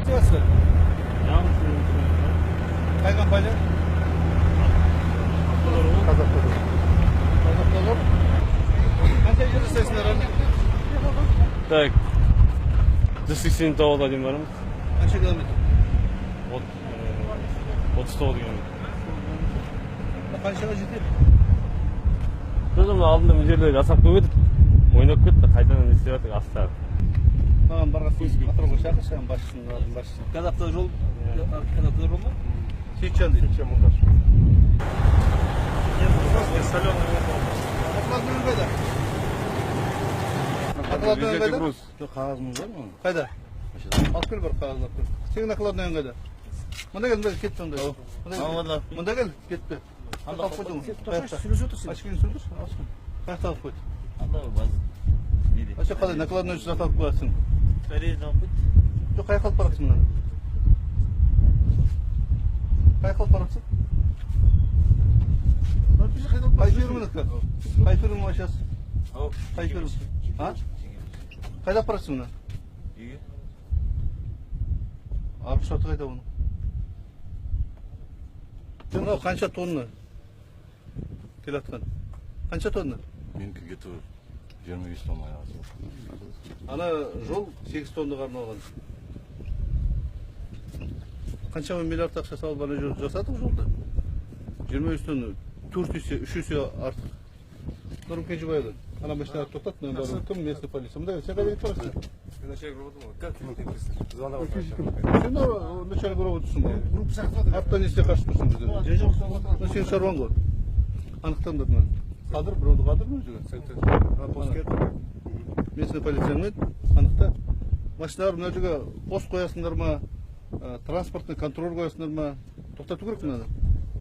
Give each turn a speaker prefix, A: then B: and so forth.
A: Істеватсыздар? Қай компания? Казавтодор. Казавтодор. Қанша жер жасайсыңдар әлі?
B: Так, 189-ға дейін барамыз.
A: Қанша километр?
B: 39 километр.
A: Қаншаға жетеді?
B: Біз мына алдында мына жерлер жасап қойып едік, ойнап кетті, қайтадан не істеп жатыр астары.
A: Маған барған соң Атырауға шақыршы, ана басшысын, мынаның басшысын. Казавтожол, Казавтожол ма? Сейітжан дейді.
C: Сейітжан Мұқашев.
A: Накладной қайда? Накладной
C: Везете
A: қайда?
C: груз.
D: Жоқ, қағазымыз бар ма?
A: Қайда? Алып кел, бар қағазын алып кел. Сенің накладной қайда? Мында кел, мында кел, кетпе онда. Мында кел. Мында кел, кетпе. Алып қойдың ғой. Қаяқта? Очкиін сүрдірші, алшы. Қаяқта алып қойды? Вообще қалай накладной зат алып қоясың? Жоқ, қаяққа алып барасың мынаны? Қаяққа алып барасың? Қай фирманікі? Қай фирма машинасы? Қай фирма? А? Қайда алып барасың мынаны?
D: Үйге.
A: А рұқсаты қайда оның? Мынау қанша тонна келатқан? Қанша тонна?
D: Менікі где-то 25 тонна айналасы.
A: Ана жол 8 тоннаға арналған. Қаншама миллиард ақша салып, ана жол жасадық жолды. 25 тонна, 4 есе, 3 есе артық. Нұрым Кенжебайұлы, ана машиналарды тоқтат, мына бәрі кім, местный полиция. Мында сен қайда кетіп барасың? Сен начальник РОВД-сың ғой. Аттан не істеп қашып тұрсың бізден? Мына сенің шаруаң ғой. Анықтаңдар мынаны. Қалдыр, біреуді қалдыр мына жерге. Местный полициямен анықта. Машиналар мына жерге пост қоясыңдар ма, транспортный контроль қоясыңдар ма? Тоқтату керек мынаны.